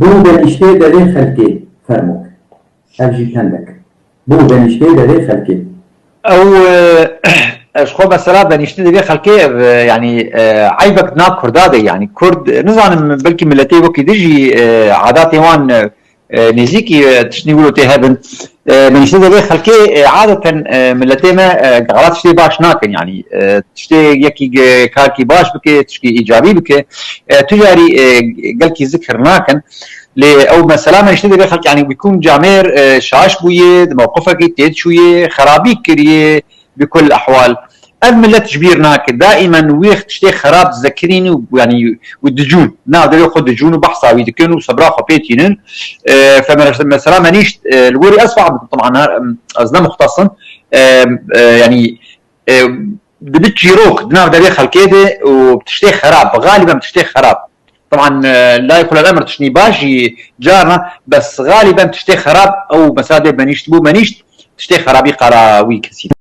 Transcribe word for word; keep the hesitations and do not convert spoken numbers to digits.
Bû benîştê devê xelkê, fermok. Ev jî pendek. Bû benîştê devê xelkê. Ew, e, ez xwe mesela benîştê devê xelkê, ev, e, yanî, e, eybek di nav Kurda de, yanî Kurd, e, nizanim, belkî miletê wekî din jî, e, adatê wan, e, e, nêzîkî, e, tiştî wilo tê hebin. E, benîştê devê xelkê, e, adeten, e, miletê me, e, xelat tiştê baş nakin, yanî, e, tiştê yekî ge-, karkî baş bike, tişkî îcabî bike, e, tu carî, e, gelkî zikir nakin. Lê ew mesela me işte divê xelk, yanî bikûn camêr, e, şaş bûye, di mewqifekî tê çûye, xerabî kiriye, bi kul ehwal. Ev millet ji bîr nake. Daimen wê tiştê xerab zekirîn û, yanî, û dicûn. Nav devê xwe dicûn û behsa wî dikin û sebra xwe pê tînin. E, fe mere-, mesela me nîşt, e, li gorî ez fam dikim, taban her, em, ez ne muxtesim. E, e, yanî, e, dibi çîrok, di nav devê xelkê de û tiştê xerab, xaliben tiştê xerab. Taban, e, layê xwe emir tiştî baş jî carna, bes xaliben tiştê xerab ew mesela dê benîşt bû, benîşt tiştê xerabî qara wî kesî.